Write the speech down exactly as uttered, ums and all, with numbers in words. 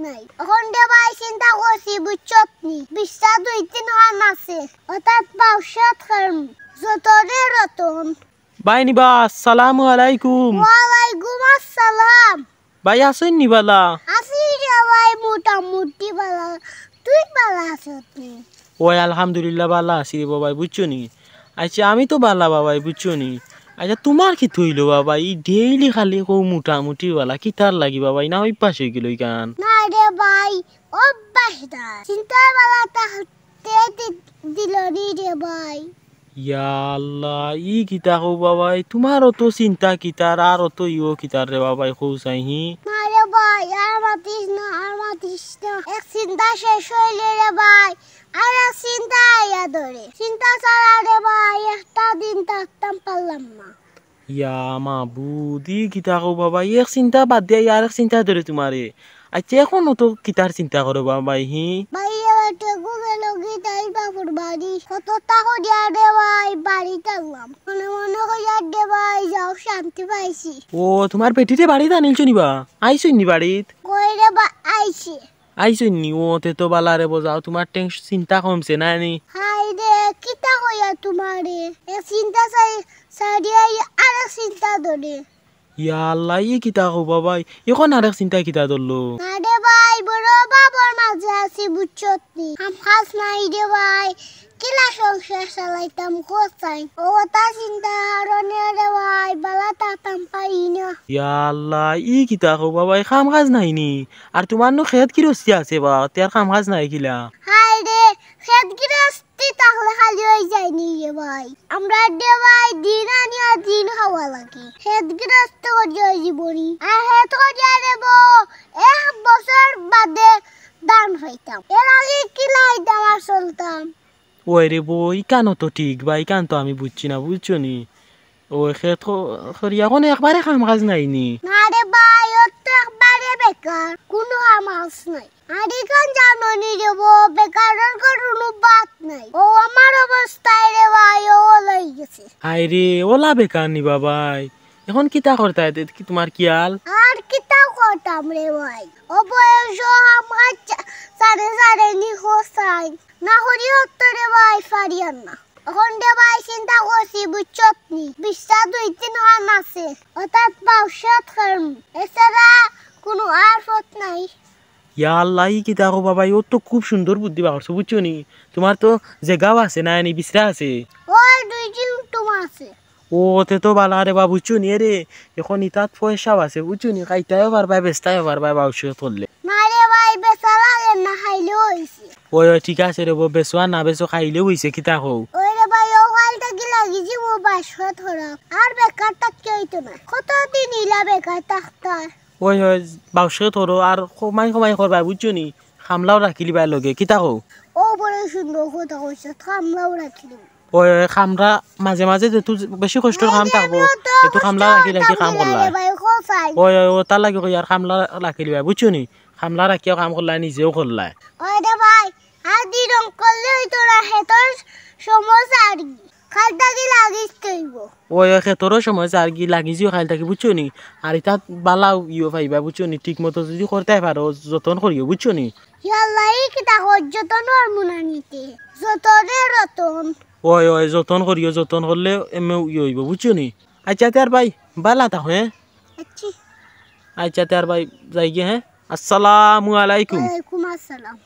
নাই। অখন রে ভাই চিন্তা করছি, বুঝছত নি? বিশটা দুই তিন খান আছে, অর্থাৎ বাউশত খান। যতনে রতন। ভাই নিবা, আসসালামু আলাইকুম। ওয়ালাইকুম আসসালাম। ভাই, আছইন নি বালা? আছি রে ভাই, মোটামুটি বালা। তুই বালা আছত নি? ওই আলহামদুলিল্লাহ, বালা আছি রে বাবাই, বুঝছো নি? আচ্ছা, আমি তো বালা বাবাই, বুঝছো নি? আচ্ছা, তুমার কিতা অইলো বাবাই? ই ডেইলি খালি কও মোটামুটি বালা, কিতার লাগি বাবাই? না অভ্যাস অইগেলো ইখান? না রে ভাই, অভ্যাস না। চিন্তার বালা থাকতে দি-, দিল নি রে ভাই। ইয়া আল্লাহ, ই কিতা কও বাবাই? তুমার অত চিন্তা কিতার, আর অত ইও কিতার রে বাবাই, কও চাই হি? না রে ভাই, আর মাতিস না, আর মাতিস না। এক চিন্তা শেষ অইলে রে ভাই, আর এক চিন্তা আইয়া ধরে। চিন্তা ছাড়া রে ভাই, একটা দিন থাকতাম পারলাম না। ইয়া মাবুদ, ই কিতা কও বাবাই? এক চিন্তা বাদ দিয়া আর এক চিন্তা ধরে তুমারে। আচ্ছা, অখন অত কিতার চিন্তা করো বাবাই হি? ভাই, এবার টেকু গেল কি তাই বাপুর বাড়ি। কততা করিয়া রে ভাই, বাড়িত আইলাম। মনে মনে কইয়ার রে ভাই, যাও শান্তি পাইছি। ও, তুমার বেটিরে বাড়িত আনিলছো নি বা? আইছইন নি বাড়িত? কই রে বা, আইছি। আইছইন নি? ও, তে তো বালা রে বা, যাও, তুমার টেনশ-, চিন্তা কমছে না নি? হায় রে, কিতা কইয়া তুমারে? এক চিন্তা চাই, ছাড়িয়া আর এক চিন্তা ধরে। ইয়া আল্লাহ, ই কিতা কও বাবাই? অখন আরেক চিন্তা কিতা ধরলো? আরে ভাই, বড় অভাবর মাঝে আছি, বুঝছত নি? কাম কাজ নাই রে ভাই, কিলা সংসার চালাইতাম, কও চাই। অতা চিন্তার কারণে রে ভাই, বালা থাকতাম পারি না। ইয়া আল্লাহ, ই কিতা কও বাবাই? কাম কাজ নাই নি? আর তুমার নু খেত গিরস্তি আছে বা, তে আর কাম কাজ নাই কিলা? হায় রে, খেত গিরস্তি থাকলে খালি অইযায় নি রে ভাই। আমরার রে ভাই দিন আনিয়া দিন খাওয়া লাগে। খেত গিরস্তি করিয়া জীবনী। আর খেত করিয়া রে বা এক বছর বাদে ধান পাইতাম। এর আগে কিলা খাইতাম আর চলতাম। ওই রে বা, ইখানও তো ঠিক বা, ইখান তো আমি বুঝছি না, বুঝছো নি? ওই খেত ক-, করিয়া অখন একবারে কাম কাজ নাই নি? না রে ভাই, অত একবারে বেকার, কুনু কাম কাজ নাই। আর ইখান জানো নি রে বা, বেকারর ঘরো কুনু ভাত নাই। ও আমার অবস্থায় রে ভাই, ও অলাইগেছে। হায় রে, অলা বেকার নি বাবাই? অখন কিতা করতায়, এতে কি তুমার খিয়াল? আর কিতা করতাম রে ভাই, অউ বয়সো কাম কাজ চা-, চারে চারে নি কও চাই। না করিও তো রে ভাই, পারিয়ার না। অখন রে ভাই চিন্তা করছি, বুঝছত নি? বিশটা দুই তিন খান আছে, অর্থাৎ বাউশত খান। এছাড়া কুনু আর পথ নাই। ইয়া আল্লাহ, ই কিতা কও বাবাই? অউ তো খুব সুন্দর বুদ্ধি বার করছো, বুঝছো নি? তুমার তো জেগাও আছে না নি, বিছরা আছে? ওই দুই তিন টুম আছে। ও, তে তো বালা রে বা, বুঝছো নি? এরে, অখন ইতাত পয়সাও আছে, বুঝছো নি? খাইতায়ও পারবায়, বেচতায়ও পারবায়, বাউশত করলে। না রে ভাই, বেচা লাগে না, খাইলেও অইছে। ওই, ওই, ঠিক আছে রে বা, বেচো আর না বেচো, খাইলেও অইছে, কিতা কও? ওই রে ভাই, অউ কাইল থাকি লাগি যিমু বাউশত করাত। আর বেকার থাকতে অইতো না। কতদিন ইলা বেকার থাকতাম? ওই, ওই, বাউশত করো আর কমাই কমাই করবায়, বুঝছো নি? কামলাও রাখিলিবায় লগে, কিতা কও? অউ বড় সুন্দর কথা কইছো, কামলাও রাখিলিমু। ওই, ওই, কামলা মাঝে মাঝে যেহেতু বেশি কষ্টর কাম থাকবো, এমনিও তো একটু কামলা কষ্ট রাখি রাখি থাকবো কাম না রে করলায়। ভাই, কও চাই। ওই, ওই, অতার লাগি কই আর কামলা রাখিলিবায়, বুঝছো নি? কামলা রাখিয়াও কাম করলায়, নিজেও করলায়। ওই রে ভাই, আর দেরি করলে অইতো না, খেতর সময় যারগি। কাইল থাকি লাগিত অইবো। ওই, ওই, খেতরও সময় যারগি, লাগি যিও কাইল থাকি, বুঝছো নি? আর ইতাত বালা ইয়ো পাইবায়, বুঝছো নি? ঠিক মতো যুদি করতায় পারো, যতন করিও, বুঝছো নি? ইয়াল্লা, ই কিতা কও, যতন করমু না নি তে? যতনে রতন। ওই, ওই, যতন করিও, যতন করলে এমনে ইয়ে অইবো, বুঝছো নি? আইচ্ছা, তে আর ভাই, বালা থাকো, হে? আইচ্ছা। আইচ্ছা, তে আর ভাই, যাইগি, হে? আসসালামু আলাইকুম। ওয়ালাইকুম আসসালাম।